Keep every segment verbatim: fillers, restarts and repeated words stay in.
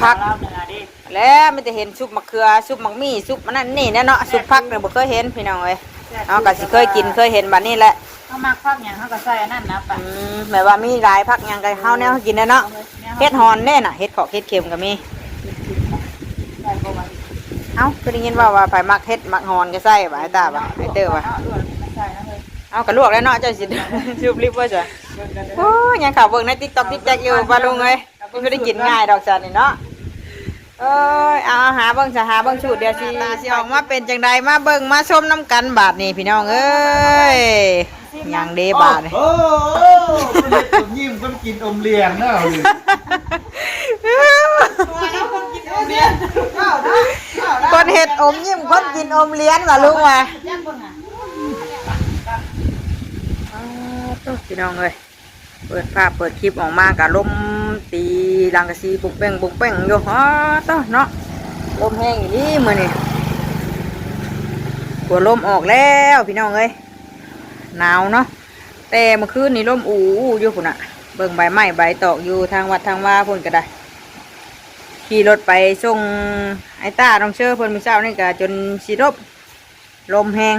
ผัก ลาวเหนือเด้ แล้วมีแต่เห็นซุปมะเขือ ซุปหมากมี่ ซุปอันนั้นนี่แหละเนาะ ซุปผักเนี่ยบ่เคยเห็นพี่น้องเอ้ย แซ่บ เฮาก็สิเคยกิน เคยเห็นบัดนี้แหละ เฮามักผักหยังเฮาก็ใส่อันนั้นนะปะ อืม แบบว่ามีหลายผักหยังก็เฮาแนวกินได้เนาะ แนวเฮา เห็ดหอนเด้น่ะ เห็ดเผาะเห็ดเข็มก็มี ใส่บ่วะ เอ้า คือได้ยินว่า ว่าไผมักเห็ดมักหอนก็ใส่ว่า ไอ้ตาว่า ไอ้เตอว่า เนาะ ลวกแล้วก็ใส่นะเฮ้ย เอาก็ลวกแล้วเนาะ เจ้าสิ ซุปลิบว่าจ้ะ โอ้ย ยังเข้าเบิ่งใน TikTok TikTok อยู่ป้าลุงเอ้ย มันบ่ได้กินง่ายดอกจ้ะนี่เนาะ เอ้ย เอา หาเบิ่งซะ หาเบิ่งสูตรเดียวสิ หน้าตาสิออกมาเป็นจังใด มาเบิ่งมาชมนำกันบาดนี้พี่น้องเอ้ย หยังเด้บาดนี้ โอ้โห คนเฮ็ดอมยิ้มคนกินอมเหรียญเนาะ คนเฮ็ดอมยิ้มคนกินอมเหรียญว่าลุงว่า อ้าว พี่น้องเอ้ย เปิดภาพเปิดคลิปออกมากะลมตีหลังกะซีบุ้งเป้งบุ้งเป้งอยู่ ฮอดเนาะ ลมแฮงอีหลีมื้อนี้ ฝนลมออกแล้วพี่น้องเอ้ย หนาวเนาะ แต่เมื่อคืนนี้ลมอู่อู่อยู่พุ้นน่ะ เบิ่งใบไม้ใบตอกอยู่ทางวัดทางวาพุ้นก็ได้ ขี่รถไปส่งไอ้ต้าน้องเชอเพิ่นมื้อเช้านี่ก็จนสิลม ลมแฮง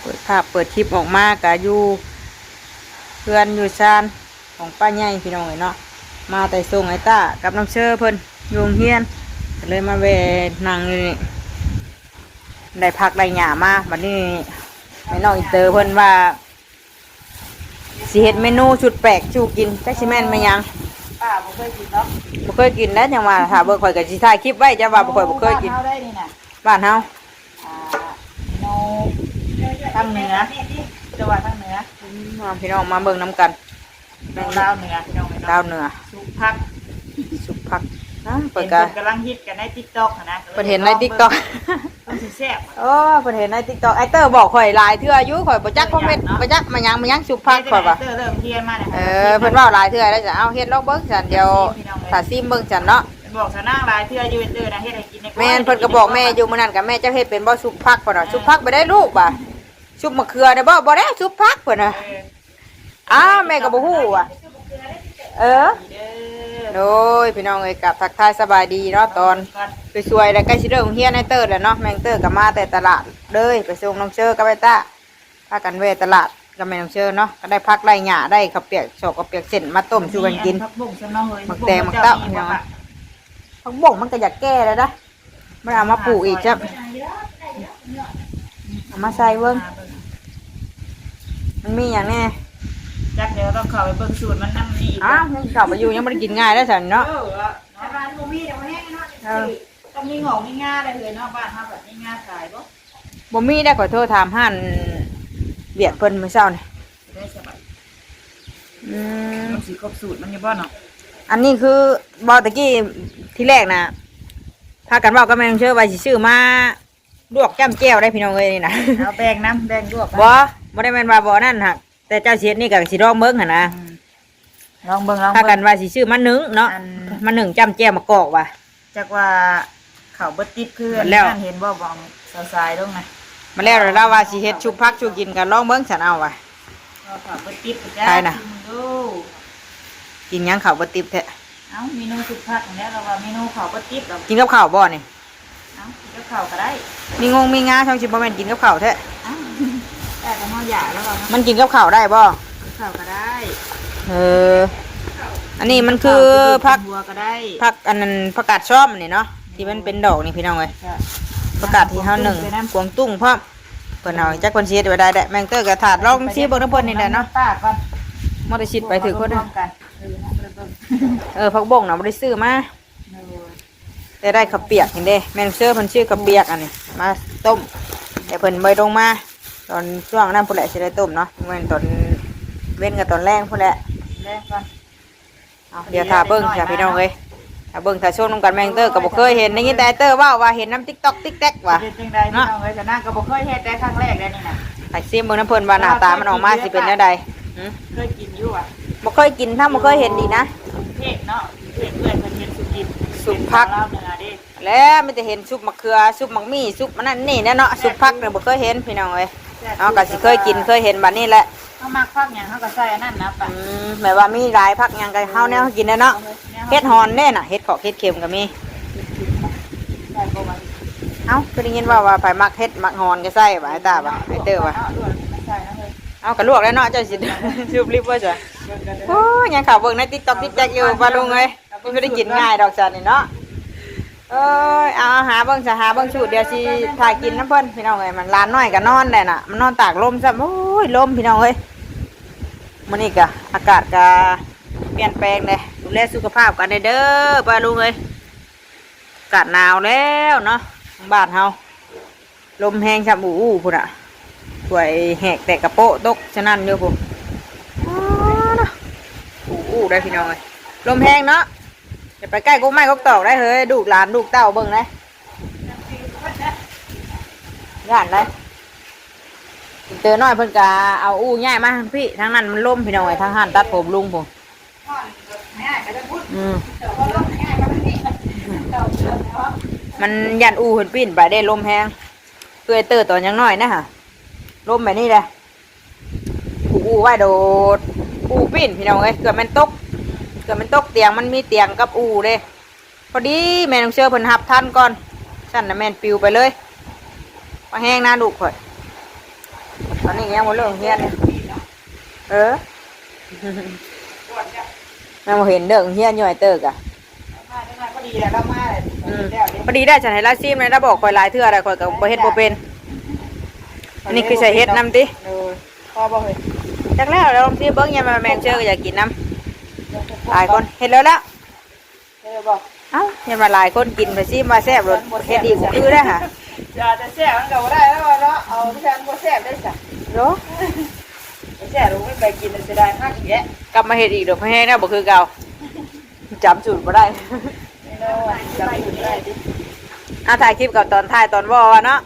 เปิดภาพเปิดคลิปออกมากะอยู่เฮือนอยู่ซานของป้าใหญ่พี่น้องเอ้ยเนาะ มาแต่ส่งไอ้ต้ากับน้องเชอเพิ่นอยู่โรงเรียน ก็เลยมาแวะนั่งอยู่นี่ ได้ผักได้หญ้ามา บัดนี้แม่น้องอินเตอร์เพิ่นว่า สิเฮ็ดเมนูสุดแปลกสู่กิน จักสิแม่นแม่นหยัง ป้าบ่เคยกินเนาะ บ่เคยกินแล้วจังว่า ถ้าเบิ่งข่อยก็สิถ่ายคลิปไว้ จะว่าบ่ ข่อยบ่เคยกิน บ้านเฮาได้นี่น่ะ บ้านเฮา อ่า เมนูทางเหนือ แต่ว่าทางเหนือ อืม มาพี่น้องมาเบิ่งนำกัน เมนูลาวเหนือพี่น้องเอ้ยเนาะ ลาวเหนือ ซุปผัก ซุปผัก อ่ะ เพิ่นก็ เห็นเพิ่นกำลังฮิตกันใน TikTok หั้นนะ เพิ่นเห็นใน TikTok เพิ่นสิแซ่บ โอ้ เพิ่นเห็นใน TikTok ไอ้เตอร์บอกข่อยหลายเทื่ออยู่ ข่อยบ่จักคอมเมนต์ เนาะ บ่จักมาหยังมาหยังซุปผักข่อยว่า เตอร์เริ่มเฮียนมาเนี่ย เออ เพิ่นเว้าหลายเทื่อแล้วจ้ะ เอาเฮ็ดลองเบิ่งซั่น เดี๋ยว พี่น้องเอ้ย ถ้าซิมเบิ่งซั่นเนาะ เพิ่นบอกสาวนางหลายเทื่ออยู่ เตอร์นะ เฮ็ดให้กินใน แม่น เพิ่นก็บอกแม่อยู่มื้อนั้นก็ แม่เจ้าเฮ็ดเป็นบ่ซุปผักเพิ่นว่า เออ ซุปผักบ่ได้ลูกว่ะ ซุปมะเขือได้บ่ บ่ได้ซุปผักเพิ่นน่ะ เออ อ้าว แม่ก็บ่ฮู้ว่ะ เออ เด้อ โดย พี่น้องเอ้ย กราบทักทายสบายดีเนาะ ตอน ก่อน ไปช่วยแล้ว ใกล้สิเลิกโรงเรียนไอ้เตอร์แล้วเนาะ แม่เตอร์ก็มาแต่ตลาดเลย ไปส่งน้องเชอกับไอ้ต้า พากันแวะตลาดกับแม่น้องเชอเนาะ ก็ได้ผักได้หญ้า ได้ข้าวเปียก ซอกข้าวเปียกเส้นมาต้มสู่กันกิน ผักบุ้งซะเนาะเฮ้ย หมากแตงหมากเต้า ผักบุ้ง พี่น้อง เจ้ามีบ่ปะ ผักบุ้งมันก็อยากแก่แล้วนะ มันเอามาปลูกอีกจ้ะ เอามาใส่เบิ่ง มันมีหยังแน่ จักเดี๋ยวต้องเข้าไปเบิ่งสูตรมันนำนี่อีก อ้าว มันเข้าไปอยู่ยังบ่ได้กินง่ายได้ซั่นเนาะ เออ เนาะ แต่บ้านบ่มีเดี๋ยวมาแห้งเนาะ เออ ต้องมีงอกมีงาได้เลยเนาะ บ้านเฮาแบบมีงาขายบ่ บ่มีได้ ขอโทษถามห้านเวียดเพิ่นมื้อเช้านี่ ได้สบาย อืม มันสิครบสูตรมันอยู่บ่เนาะ อันนี้คือบ่ตะกี้ทีแรกน่ะ พากันเว้ากับแม่น้องเชอว่าสิซื้อมาลวกจ้ำแจ่วได้พี่น้องเอ้ยนี่นะ เอาแบ่งนำ แบ่งลวกนำ บ่ บ่ได้แม่นว่าบ่นั่นหัก แต่เจ้าสิเฮ็ดนี่ก็สิลองเบิ่งหั่นนะ อืม ลองเบิ่ง ลองเบิ่ง พากันว่าสิซื้อมานึ่งเนาะ อัน มานึ่งจ้ำแจ่วมะกอกว่ะ จักว่าเขาเบิดติ๊บคือ เบิดแล้ว นั่นเห็นบ่ บ่องสาวสายลงนะ มาแล้ว ลาวว่าสิเฮ็ดซุปผักสู่กิน ก็ลองเบิ่งซั่นเอาว่ะ ว่าเขาเบิดติ๊บจ้า ใครน่ะ ชิมดู กินหยังเขาเบิดติ๊บแท้ เอ้า เมนูซุปผักนั่นแหละ ลาวว่าเมนูเขาเบิดติ๊บดอก กินกับข้าวบ่นี่ เอ้า กินกับข้าวก็ได้ มีงงมีงาช่องสิบ่แม่นกินกับข้าวแท้ เอ้า แต่ก็เฮาอยากแล้วว่า มันกินกับข้าวได้บ่ กินข้าวก็ได้ เออ อันนี้มันคือ กินข้าว ผัก กินหัวก็ได้ ผักอันนั้น ผักกาดซ้อมนี่เนาะ ที่มันเป็นดอกนี่พี่น้องเอ้ย จ้ะ ผักกาดที่เฮานึ่ง กวางตุ้งใส่น้ำ กวางตุ้งพร้อม เพิ่นเอาจักเพิ่นสิเฮ็ดไว้ได้แหละ แม่งเตอร์ก็ถาดลองซีเบิ่งนำเพิ่นนี่แหละเนาะ ป้าก่อน มอเตอร์ชิดไปถือคน พร้อมกัน เออ เออ ผักบงน่ะบ่ได้ซื้อมา เออ แต่ได้ข้าวเปียกนี่เด้ แม่นเซอร์เพิ่นซื้อข้าวเปียกอันนี้มาต้ม แต่เพิ่นบ่ได้ลงมา ตอนช่วงนั้นพุ้นแหละสิได้ต้มเนาะ แม่นตอนเว้นกับตอนแลงพุ้นแหละ แลงก่อน เอา เดี๋ยวถ้าเบิ่งจ้ะพี่น้องเอ้ย ถ้าเบิ่งถ้าชมนำกัน แม่งเตอร์ก็บ่เคยเห็น ได้ยินแต่เตอร์เว้าว่าเห็นนำ TikTok TikTok ว่ะ เป็นจังใดพี่น้องเอ้ย แต่นางก็บ่เคยเฮ็ดแต่ครั้งแรกเลยนี่น่ะ ให้ซิมเบิ่งนำเพิ่นว่าหน้าตามันออกมาสิเป็นแนวใด หึ เคยกินอยู่ว่ะ บ่เคยกิน ถ้าบ่เคยเห็นดีนะ กรุงเทพเนาะ กรุงเทพเอื้อยเพิ่นเฮ็ดสู่กิน ซุปผัก เป็นลาวเหนือเด้ แล้วมีแต่เห็นซุปมะเขือ ซุปหมากมี่ ซุปอันนั้นนี่แหละเนาะ ซุปผักเนี่ยบ่เคยเห็นพี่น้องเอ้ย เนาะ ก็สิเคยกินเคยเห็นบัดนี้แหละ เขามักผักหยังเขาก็ใส่อันนั้นนะปะ อืม แบบว่ามีหลายผักหยังก็เฮาแนวกินได้เนาะ แนว เห็ดหอนเด้น่ะ เห็ดเผาะเห็ดเข็มก็มี ใส่บ่วะ เอ้า ก็ได้ยินว่า ว่าไผมักเห็ดมักหอนก็ใส่ว่าไอ้ตาว่าไอ้เตอว่า เอาลวกมาใส่นะเฮ้ย เอาก็ลวกแล้วเนาะ เจ้าสิ สูบลิบว่าจ้ะ โอ้ย ยังเข้าเบิ่งใน TikTok TikTok อยู่ป้าลุงเอ้ย มันบ่ได้กินง่ายดอกจ้ะนี่เนาะ เอ้ย เอา หาเบิ่งซะ หาเบิ่งสูตร เดี๋ยวสิถ่ายกินนำเพิ่น พี่น้องเอ้ย มันหลานน้อยก็นอนแหละน่ะ มันนอนตากลมซ้ำ โอ้ย ลม พี่น้องเอ้ย มื้อนี้ก็อากาศก็เปลี่ยนแปลงเลย ดูแลสุขภาพกันเด้อป้าลุงเอ้ย อากาศหนาวแล้วเนาะ บ้านเฮา ลมแฮงซ้ำ อู้อู้พุ้นน่ะ ถ้วยแหกแตกกะโป๊ะตกสนั่นอยู่พุ้น อ้าเนาะ อู้อู้ได้พี่น้องเอ้ย ลมแฮงเนาะ อย่าไปใกล้กกไม้กกตอกได้เฮ้ย ลูกหลานลูกเต้าเบิ่งได้ ย่านได้ เตอน้อยเพิ่นก็เอาอู้ย้ายมาทางพี้ ทางนั้นมันลมพี่น้องเอ้ย ทางร้านตัดผมลุงพุ้น อืม มันย่านอู้เพิ่นปิ้นไปเด้ ลมแฮง เอื้อยเตอตอนยังน้อยนะฮะ ลมแบบนี้แหละ อู้อู้ไว้โดด อู้ปิ้นพี่น้องเอ้ย เกือบแม่นตก เกือบแม่นตกเตียง มันมีเตียงกับอู้เด้ พอดีแม่น้องเชอเพิ่นรับทันก่อน ซั่นน่ะแม่นปิวไปเลย มาแฮงนะลูกข่อย ตอนนี้ยังบ่เลิกเฮียนเลย เออ ยังบ่เห็นเลิกเฮียนอยู่ไอ้เตอร์กะ มาจังหน่อยพอดีแล้ว เรามาเลย อืม แล้วเด้ พอดีได้ ฉันให้ลาซีมเลย แล้วบอกข่อยหลายเทื่ออะไร ข่อยก็บ่เฮ็ดบ่เป็น อันนี้คือใส่เห็ดนำติ เออ พอบ่เฮ้ย จักแล้ว ลองซีมเบิ่ง ยามมาแม่น้องเชอก็อยากกินนำ หลายคน เฮ็ดแล้วแล้ว เออบอก เอ้า เห็นว่าหลายคนกินไปซิมาแซ่บโลด เฮ็ดอีกบ่คือได้อค่ะ จะจะแซ่บมันก็บ่ได้แล้วเนาะ เอาที่ฉันบ่แซ่บได้จ้ะ โล บ่แซ่บ ลูกมันไปกินแล้วเสียดายผักอีกแยะ กลับมาเฮ็ดอีกดอก แพงแล้วบ่คือเก่า จำสูตรบ่ได้ ไม่รู้ว่าจำสูตรได้ดิ อ่ะ ถ่ายคลิปกับตอนถ่ายตอนว่อวะเนาะ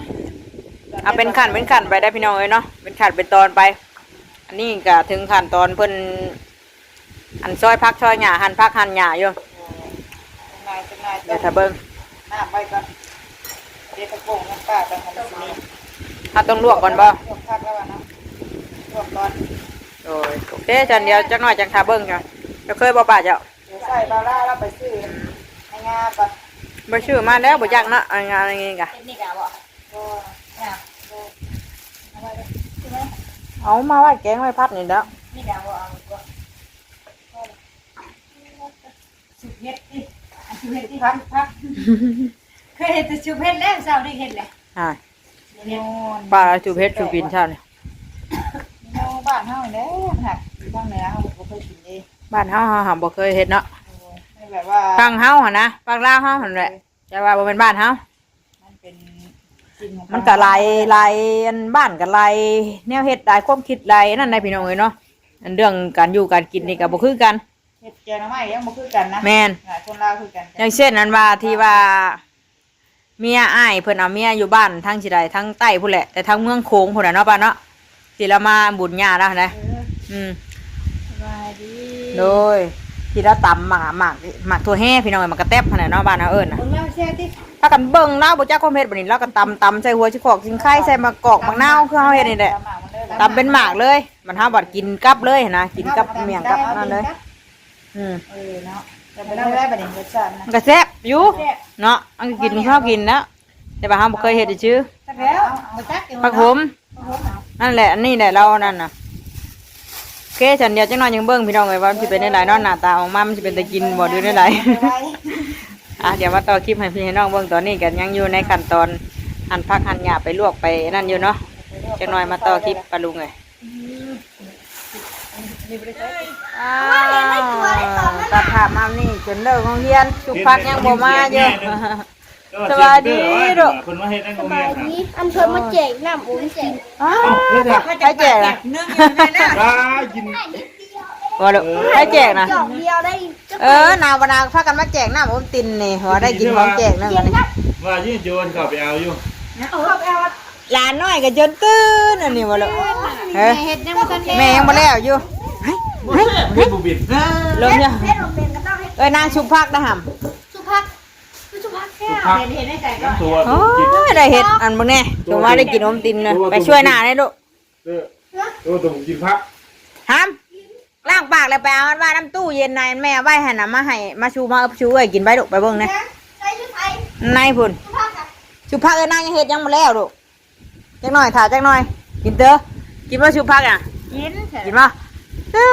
เอาเป็นขั้นเป็นขั้นไปได้พี่น้องเอ้ยเนาะ เป็นขั้นเป็นตอนไป อันนี้ก็ถึงขั้นตอนเพิ่น อันซอยผักซอยหญ้า หั่นผักหั่นหญ้าอยู่ จังหน่อยจังหน่อย เดี๋ยวถ้าเบิ่ง น้ำไว้ก่อน เดี๋ยวตะโกงน้ำปลาไปหั่นสินี่ เฮาต้องลวกก่อนบ่ ลวกผักแล้วอะเนาะ ลวกก่อน โอ้ย โอเค จันเดียวจักหน่อยจังถ้าเบิ่งจ้ะ เจ้าเคยบ่ป้าเจ้า เดี๋ยวใส่ปลาร้าแล้วไปซื้อในงาก่อน บ่ซื้อมาแล้วบ่จักเนาะ อันงานอันนี้กะ เฮ็ดนี่กะบ่ บ่ เนี่ย บ่ เอาไว้เลย เอามาไว้แกงไว้ผัดนี่แหล้ว นี่กะบ่เอาบ่ สุกเฮ็ดติ อันสุกเฮ็ดติ ผัก ผัก เคยเฮ็ดแต่สุกเฮ็ดแล้ว เช้านี้เฮ็ดแหละ อ่า เฮ็ด ป้าสุกเฮ็ดสุกกินเช้านี่ เมนูบ้านเฮานี่แหละ ผักอยู่ทางเหนือเฮาบ่เคยกินเด้ บ้านเฮา เฮาหาบ่เคยเฮ็ดเนาะ โอ้ย แบบว่า ฝั่งเฮาหั่นนะ ฝั่งลาวเฮาหั่นแหละ แต่ว่าบ่แม่นบ้านเฮา มันเป็นกินของ มันก็หลาย หลายอัน บ้านก็หลายแนวเฮ็ด หลายความคิด หลายอันนั้นได้พี่น้องเอ้ยเนาะ อันเรื่องการอยู่การกินนี่ก็บ่คือกัน เฮ็ดแกงหน่อไม้ยังบ่คือกันนะ แม่น หลายคนลาวคือกัน อย่างเช่นอันว่าที่ว่า เมียอ้ายเพิ่นเอาเมียอยู่บ้านทางสิใด ทางใต้พุ้นแหละ แต่ทางเมืองโขงพุ้นน่ะเนาะป้าเนาะ ที่ลาวมาบุญญาลาวหั่นนะ เออ อืม สบายดี โดย ที่ลาวตำหมาก หมาก หมากถั่วแห่พี่น้องเอ้ย หมากกะแต๊บหั่นน่ะเนาะ บ้านเฮาเอิ้นน่ะ เบิ่งลาวแชร์ติ พากันเบิ่งลาวบ่จักความเฮ็ดบัดนี้ ลาวก็ตำ ตำใส่หัวสิขอกสิงไค ใส่หมากกอกหมากนาว คือเฮาเฮ็ดนี่แหละ ตำเป็นหมากเลย บัดเฮาบัดกินกับเลยหั่นนะ กินกับเมี่ยงกับนั่นเลย อืม เออเนาะ จะเป็นได้ได้บัดนี้รสชาตินะ มันก็แซ่บอยู่ แซ่บ เนาะ อันกินข้าวกินแล้ว แต่ว่าเฮาบ่เคยเฮ็ดซื่อ จักแล้ว บ่จักอยู่ ผักโขม ผักโขมเอา นั่นแหละ อันนี้แหละ เรานั่นน่ะ โอเค ฉันเดี๋ยวจักหน่อยยังเบิ่งพี่น้องเอ้ย ว่ามันสิเป็นจั่งใดเนาะ หน้าตาออกมา มันสิเป็นตากินบ่ หรือจั่งใด อ่ะ เดี๋ยวมาต่อคลิปให้พี่ให้น้องเบิ่ง ตอนนี้ก็ยังอยู่ในขั้นตอนหั่นผักหั่นหญ้าไปลวกไปนั่นอยู่เนาะ จักหน่อยมาต่อคลิปป้าลุงเอ้ย อ้าว ตัดภาพมานี่จนเลิกโรงเรียน สุพักยังบ่มาอยู่ สบายดีลูก เพิ่นมาเฮ็ดให้โรงเรียนน่ะ อันเพิ่นมาแจกน้ำโอวัลติน อ้าว เอ้า ใครแจกล่ะ เนื่องอยู่ในนั้น อ่า กิน ว่าลูก เออ ใครแจกนะ จอกเดียวได้ เออ หนาวบ่หนาว พากันมาแจกน้ำโอวัลตินนี่ ว่าได้กินของแจกนั่น เย็น น่ะ ครับ ว่าอยู่โจรเข้าไปเอาอยู่ เข้าไปเอา หลานน้อยก็จนตื่นอันนี้บ่ลูก เฮ้ย แม่เฮ็ดยังบ่ทันแล้ว แม่ยังบ่แล้วอยู่ เฮ้ย เฮ้ย เฮ็ดบ่เป็น ลงเนี่ย เฮ็ดบ่เป็นก็ต้องเฮ็ด เอ้ย นางสุพักนะหำ สุพัก สุพักแก้ว สุพัก เห็น เห็นในใจก็ ตัว โอ้ย ได้เฮ็ดอันบ่แน่ ตัว ตัวว่าได้กินโอวัลตินนะ ตัว ไปช่วยหน้าได้ลูก เออ ตัว ตัวกินผัก หาม ล้างปากแล้วไปเอามันว่าน้ำตู้เย็นในแม่เอาไว้หั่นน่ะ มาให้ มาชู มาเอิบชูเอ้ยกินไปลูก ไปเบิ่งแหน่ ใส่ชุดไทย ในพุ่น ชุดผักอะ ชุดผักเอ้ยนางยังเฮ็ดยังบ่แล้วลูก จักหน่อย ถ่าจักหน่อย กินเด้อ กินบ่ชุดผักอ่ะ กินเถอะ กินบ่ เอ้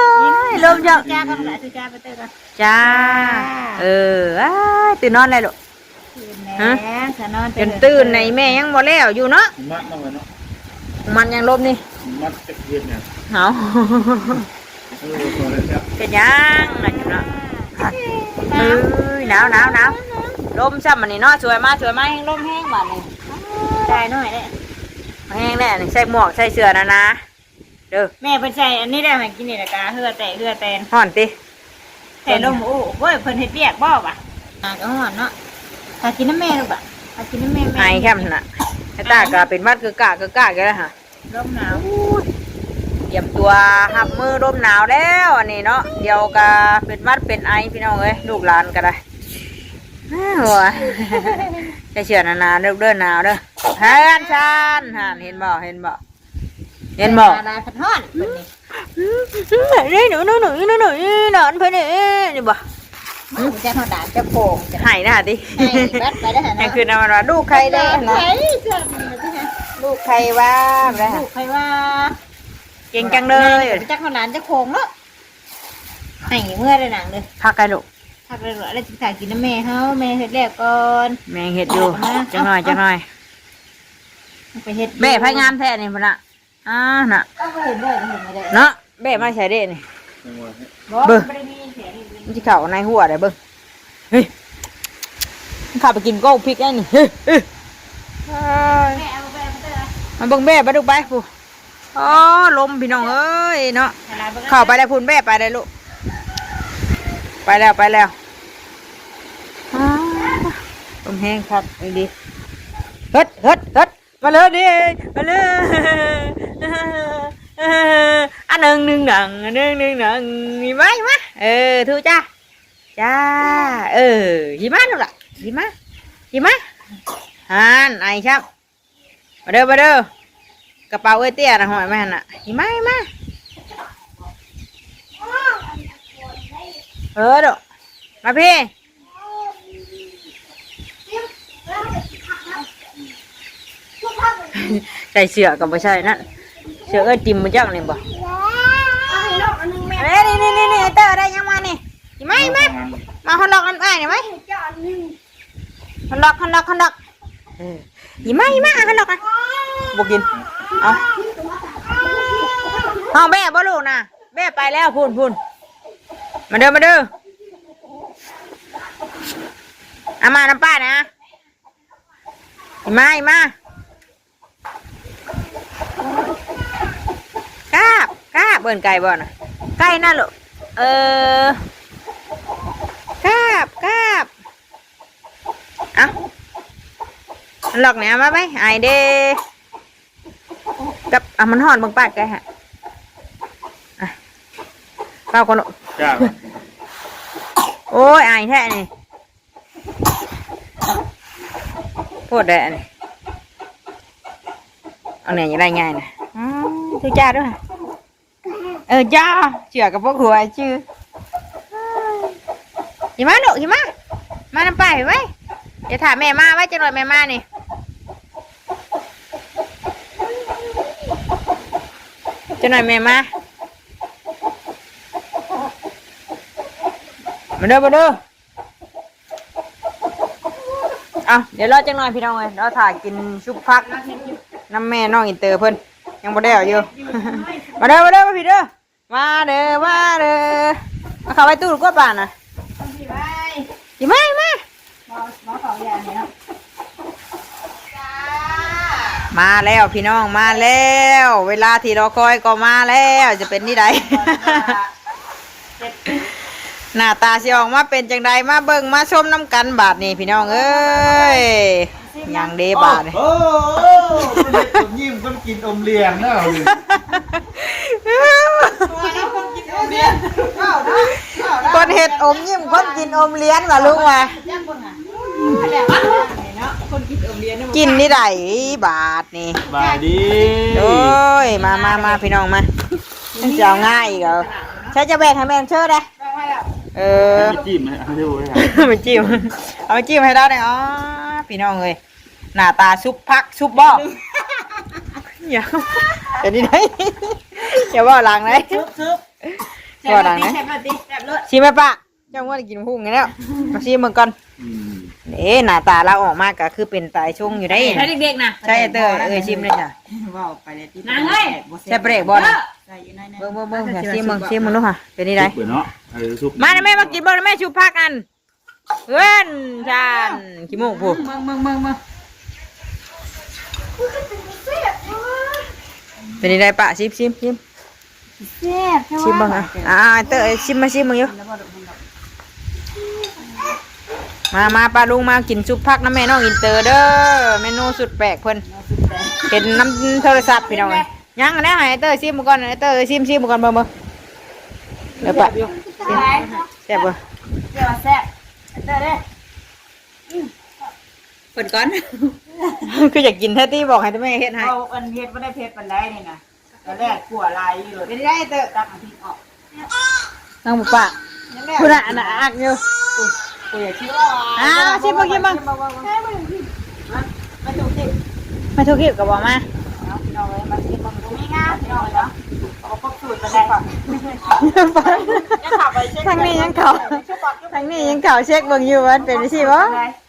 ย ลมจัง จ้าก่อนละ จ้าไปเตอก่อน จ้า จ้า เออ อ้าย ตื่นนอนแล้วลูก ตื่นแล้ว ฮะ สะนอน จนตื่นในแม่ยังบ่แล้วอยู่เนาะ มัดมาไว้เนาะ มันยังลบนี่ มัดจะเฮ็ดเนี่ย เอา เออ พอแล้วจ้ะ เป็นยังนั่นอยู่เนาะ เอ้ย หนาว หนาว หนาว ลมซ้ำอันนี้เนาะ สวยมาก สวยมาก แฮงลมแฮงบาดนี้ จ่ายหน่อยเด้อ แฮงแน่นี่ ใส่หมวก ใส่เสื้อนะนะ เด้อ แม่เพิ่นใส่อันนี้ได้ให้กินนี่ล่ะกะ เหื่อแตก เหื่อแตน ฮ้อนติ แต่ลม โอ้ โอ้ย เพิ่นเฮ็ดเวียกบ่วะ หากะฮ้อนเนาะ หากินน้ำแม่ลูกบ่ะ หากินน้ำแม่ แม่ ไอแคมน่ะ ไอ้ตาก็เป็นหวัดกึกกากกึกกากอยู่แล้วฮะ ลมหนาว อู้ย เตรียมตัวรับมือลมหนาวแล้วอันนี้เนาะ เดี๋ยวก็เป็นหวัดเป็นไอพี่น้องเอ้ย ลูกหลานก็ได้ อ้าว ใส่เสื้อหนาๆ เด้อ เด้อ หนาวเด้อ เฮือนชาน หั่น เห็นบ่ เห็นบ่ เห็นบ่ หน้าลายพัดฮ้อนเพิ่นนี่ อืม อืม นี่หนู หนู หนู หนู หนู นี่นอนเพิ่นนี่ นี่บ่ มันจะเฮาด่าเจ้าของจ้ะ ให้นะติ ให้บัดไปได้หั่นเนาะ ให้คืนเอามันว่าลูกใครได้หั่นนะ ใครเสื้อมันมาที่ไหน ลูกใครว่า ลูกใครว่า เก่งจังเลย จักเฮาด่าเจ้าของเนาะ ให้เมื่อได้หนังเลย พักไกลลูก พักเลยลูก แล้วสิถ่ายกินน้ำแม่เฮา แม่เฮ็ดแล้วก่อน แม่เฮ็ดอยู่ เอามา จักหน่อย จักหน่อย ไปเฮ็ด แม่ไผงามแท้นี่พุ่นน่ะ อ่าน่ะ เอาไปเห็นได้ เห็นไม่ได้ เนาะ แม่มาใส่เด้นี่ จังหวะนี้ บ่ เบิ่ง บ่ได้มีแขนอีก มันสิเข้าในหัวได้เบิ่ง เฮ้ย มันเข้าไปกินก้อนพริกได้นี่ เฮ้ย เฮ้ย เอ้ย แม่เอาไป เอาไปเถอะ มาเบิ่งแม่มาดูไปผู้ อ๋อ ลมพี่น้องเอ้ยเนาะ ให้ลาเบิ่ง เข้าไปแล้วพุ่นแม่ไปเลยลูก ไปแล้ว ไปแล้ว อ้า ลมแฮงคักอีหลี เฮิด เฮิด เฮิด มาเลยดิ มาเลย อันหนึ่งหนึ่งหนัง อันหนึ่งหนึ่งหนัง มีไหม มา เออ ถูกจ้า จ้า เออ หิมะลูกล่ะ หิมะ หิมะ หัน ไอครับ มาเด้อ มาเด้อ กระเป๋าเอ้ยเตี้ยนะ ห้อยมาหั่นน่ะ หิมะ หิมะ เออ เด้อ มาพี่ ใส่เสื้อก็บ่ใส่นั่น เสื้อเอ้ยติ่มมาจากนี่บ่ เอาให้น้องอันหนึ่งแม่ เอ้ย นี่ นี่ นี่ นี่ เตอร์ได้ยังมานี่ หิมะ หิมะ มาฮอตดอกนั่นอ้ายนี่ไหม เจ้าอันหนึ่ง ฮอตดอก ฮอตดอก ฮอตดอก เออ หิมะ หิมะ ฮอตดอกอ่ะ บ่กิน เอา ห้องแม่บ่ลูกนะ แม่ไปแล้ว พูน พูน มาเด้อ มาเด้อ เอามาน้ำป้านะ หิมะ หิมะ กาบ กาบ เบิ่นไก่บ่น่ะ ไก่น่ะลูก เออ กาบ กาบ เอ้า มันหลอกแหนมาไหม ไอเด้ กับ อ่ะ มันฮ้อน เบิ่งปากไก่ฮะ อ่ะ เป่าก่อนลูก จ้า โอ้ย ไอแท้นี่ โพดแดดอันนี้ เอาเนี่ยยังได้ง่ายนะ อืม ทุกจ้าด้วย เออ จ้า เจือกับพวกหัวชื่อ หิมะลูก หิมะ มาน้ำป้าไปไว้ เดี๋ยวถามแม่มาไว้ จะหน่อยแม่มานี่ จะหน่อยแม่มา มาเด้อ มาเด้อ เอา เดี๋ยวรอจังหน่อยพี่น้องเอ้ย รอถ่ากินซุปผักน้ำแม่น้องอินเตอร์เพิ่น ยังบ่ได้เอาอยู่ มาเด้อ มาเด้อ มาพี่เด้อ มาเด้อ มาเด้อ มาเข้าไปตู้กวาดบ้านนะ อีมา อีมา มาแล้วพี่น้อง มาแล้ว เวลาที่รอคอยก็มาแล้ว จะเป็นนี่ใด หน้าตาสิออกมาเป็นจังใด มาเบิ่งมาชมน้ำกันบาดนี้พี่น้องเอ้ย ยังเด้บาดนี่ โอ้โห คนเฮ็ดอมยิ้มคนกินอมเหรียญนะ คนเฮ็ดอมยิ้มคนกินอมเหรียญว่ะลุงว่ะ กินนี่ใดบาดนี่ สบายดี โอ้ย มามามาพี่น้องมา มันจะเอาง่ายอีกเหรอ ใช้จะแบ่งให้แม่เชิญได้ เออ มันจะจิ้มให้ เอาให้ดูเลยครับ มันจิ้ม เอามาจิ้มให้เราได้ อ๋อ พี่น้องเอ้ย หน้าตาซุปผัก ซุปบ่ อย่า เดี๋ยวนี้ได้ อย่าว่าหลังเลย ซุปซุป ว่าหลังนะ แซ่บรสดี แซ่บรส ชิมไหมปะ เจ้าว่าได้กินพุงกันแล้ว มาชิมมันก่อน อืม เอ๊ะ หน้าตาเราออกมาก็คือเป็นตายชงอยู่ได้ ให้เด็กๆนะ ใช่เตอร์ เออ ชิมเลยจ้ะ ว่าไปเลยที่ นางเอ้ย แซ่บแปลกบ่นะ ใส่อยู่ในนั้น เบิ่งเบิ่งเบิ่ง ชิมเบิ่ง ชิมเบิ่งดูค่ะ เป็นนี่ได ซุปเนาะ เออ ซุป มานะแม่ มากินเบิ่งนะแม่ ชุบผักอัน เพื่อนชานขี้มูกผู้ เบิ่งเบิ่งเบิ่งเบิ่ง เป็นนี่ไดปะ ชิมชิมชิม แซ่บใช่ไหม ชิมเบิ่งอ่ะ อ่า เตอร์ ชิมมา ชิมเบิ่งอยู่ มา มา ป้าลุงมากินซุปผักนะแม่น้องอินเตอร์เด้อ เมนูสุดแปลกเพิ่น เห็นน้ำโทรศัพท์พี่น้องเอ้ย ยังนะ ให้เตอร์ ชิมก่อน เตอร์ ชิม ชิมก่อน เบิ่งเบิ่ง เดี๋ยวปะ แซ่บอยู่ แซ่บบ่ เดี๋ยวแซ่บ เตอร์เด้อ เพิ่นก่อน คืออยากกินแท้ตี้ บอกให้แม่เฮ็ดให้ เอาอันเฮ็ดบ่ได้เผ็ดปานใดนี่นะ ตอนแรกขั่วลายอยู่เลย เป็นได้เตอร์ ตักน้ำพริกออก น้องปะ ยังไง คุณอะ อันน่ะอักอยู่ กูอยากชิม อ่า ชิมเบิ่ง ชิมเบิ่ง มาถูกที่ ไม่ถูกที่ก็บอกมา เอาพี่น้องเลย มาชิมเบิ่งดู มีงาพี่น้องเนาะ เอาครบสูตรไปได้ก่อน ทางนี้ยังเขา ทางนี้ยังเขาเช็คเบิ่งอยู่ว่าเป็นสิบ่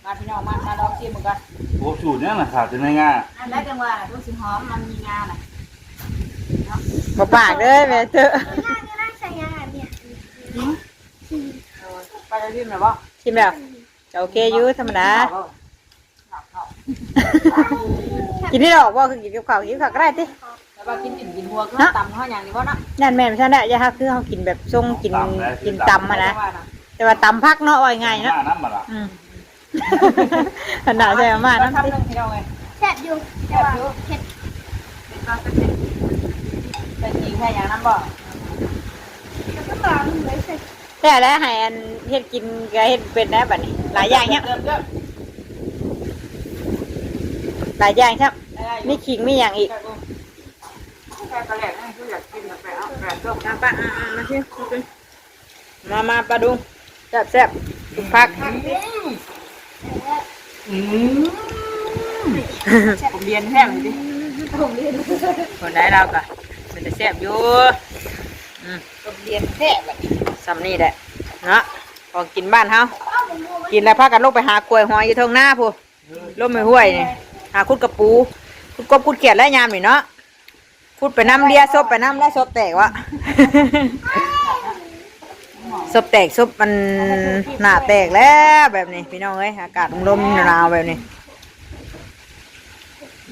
มาพี่น้องมา มาลองชิมเบิ่งก่อน โอ้ สูตรเนี่ยนะ ขาดแต่ในงา อันแรกจังหวะน่ะ ดูสิหอม มันมีงาน่ะ บ่ปากเด้อแม่เตอร์ นี่นั่งใส่งาเนี่ย จริง เออ ไปแล้วชิมแล้วบ่ ชิมแล้ว ก็โอเคอยู่ ธรรมดา กินนี่ดอกบ่ คือกินกับข้าว กินกับข้าวก็ได้ติ แต่ว่ากินกินกินหัวก็ เนาะ ตำเฮาอย่างนี้บ่เนาะ นั่นแม่นซั่นแหละ อย่าหาคือเฮากินแบบทรงกิน ตำได้ กินตำหั่นนะ แต่ว่าตำผักเนาะ ว่าง่ายเนาะ มาน้ำมาละ อืม ขนาดใส่มาม่าน้ำ คำหนึ่งพี่น้องเอ้ย แซ่บอยู่ แต่ว่าเผ็ด เป็นตอนเป็นเป็นเป็นจริงแค่อย่างนั้นบ่ แล้วก็ตามเลยใส่ แต่แล้วให้อันเฮ็ดกินก็เฮ็ดเป็นได้บัดนี้ หลายอย่างเนี่ย เติมเยอะ หลายอย่างครับ ได้อยู่ มีขิงมีอย่างอีก แซ่บอยู่ แค่ปลาแหลกนี่คืออยากกินแบบไปเอาแบบต้ม อ่ะปะ อ่ะ อ่ะ มาชิม มา มา ปลาดุง แซ่บแซ่บ ผัก อืม อืม ผมเรียนแซ่บเลยดิ ผมเรียน คนได้เราก็เป็นแต่แซ่บอยู่ อืม ผมเรียนแซ่บแบบนี้ ซ้ำนี่แหละ เนาะ ของกินบ้านเฮา กินแล้วพากันลงไปหาก๋วยหอยอยู่เทิงนาพู้น ลงไปห้วยนี่ หาขุดกระปู ขุดกบขุดเขียดแล้วยามนี่เนาะ ขุดไปน้ำเลียศพไปน้ำแล้วศพแตกวะ ศพแตก ศพมันหน้าแตกแล้วแบบนี้ พี่น้องเอ้ย อากาศลมๆหนาวๆแบบนี้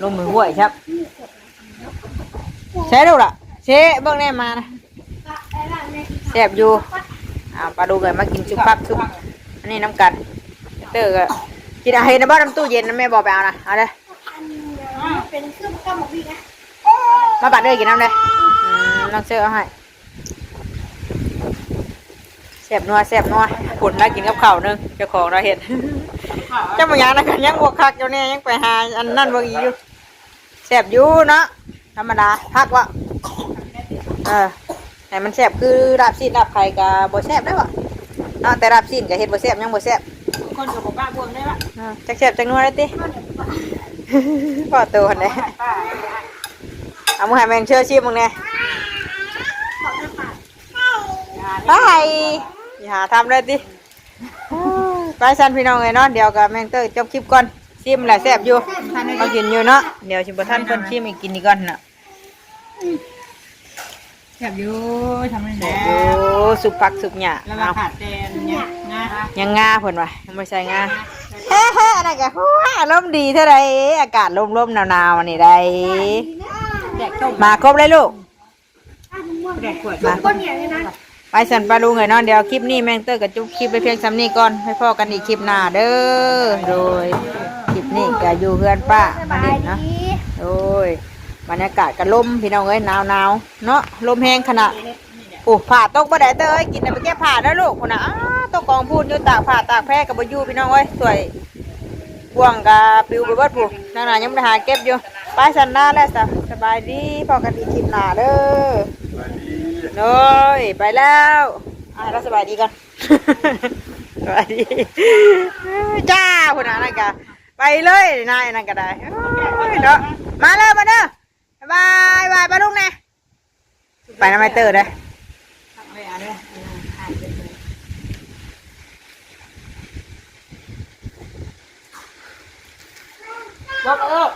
ลงไปห้วยครับ ใช่ลูกล่ะ เชะเบิ่งแน่มานะ แซ่บอยู่ อ่า ปลาดุกเลยมากินซุปผักซุป อันนี้น้ำกัน เตอร์ก็กินอาหารในบ้านน้ำตู้เย็นนะ แม่บอกไปเอานะ เอาเลย อันนี้เป็นเครื่องต้มหมกพริกนะ มาปาดเลยกินน้ำเลย อืม น้องเซอร์เอาให้ แซ่บนัว แซ่บนัว ผลได้กินกับข้าวหนึ่ง เจ้าของเราเห็น เจ้าหมูยางนะกันยังบวกคักอยู่เนี่ย ยังไปหาอันนั่นเบิ่งอีกอยู่ แซ่บอยู่เนาะ ธรรมดา พักวะ เออ ให้มันแซ่บคือลาบซีนลาบไข่ก็บ่แซ่บได้วะ เนาะ แต่ลาบซีนก็เฮ็ดบ่แซ่บ ยังบ่แซ่บ คนก็บ่กล้าบวงได้วะ เออ จักแซ่บจักนัวได้ติ พ่อโตหั่นแหละ ป้า เอามือให้แมงเชื่อชิมมึงแน่ ไป อย่าหาทำเลยติ ไปซั่นพี่น้องเอ้ยเนาะ เดี๋ยวกับแมงเตอร์จบคลิปก่อน ซิมแหละแซ่บอยู่ มากินอยู่เนาะ เดี๋ยวสิบ่ทันเพิ่นซิมอีก กินอีกก่อนน่ะ แซ่บอยู่ ทำให้แซ่บอยู่ สุกผักสุกหญ้า แล้วมา เอา ขาดแต่เนี่ยงา ยังงาเพิ่นว่า ยังบ่ใส่งา เฮ้ๆ อันนั้นก็หัวอารมณ์ดีเท่าใด อากาศลมๆหนาวๆนี่ได้ แดกต้ม มาครบเลยลูก แดกขวด มา คนเนี่ยเลยนะ ไปซั่นปะลุงเอ้ยเนาะ เดี๋ยวคลิปนี้แมงเตอร์ก็จบคลิปไปเพียงส่ำนี้ก่อน ไปพ้อกันอีกคลิปหน้าเด้อ โดย คลิปนี้ก็อยู่เฮือนป้ามาเล่นเนาะ โดย บรรยากาศก็ลมพี่น้องเอ้ย หนาวๆเนาะ ลมแฮงขนาด โอ้ ผ้าตกบ่ได้เตอร์เอ้ย กินน่ะไปเก็บผ้าเด้อลูก พุ้นน่ะ อ้า ตกกองพูนอยู่ ตากผ้าตากแพรก็บ่อยู่พี่น้องเอ้ย ช่วย บ่วงก็ปลิวไปเบิดพุ้น นางนายังบ่ได้หาเก็บอยู่ ไปซั่นลาแล้วซะ สบายดี พ้อกันอีกคลิปหน้าเด้อ สบายดี โอ้ย ไปแล้ว อ่ะ เราสบายดีก่อน สบายดี จ้า คนนั้นนั่นกะ ไปเลย นายนั่นก็ได้ โอ้ย เนาะ มาเลย มาเด้อ บายบาย ไปลูกแน่ ไปนะ ไม่เตอร์ได้ บอกเออ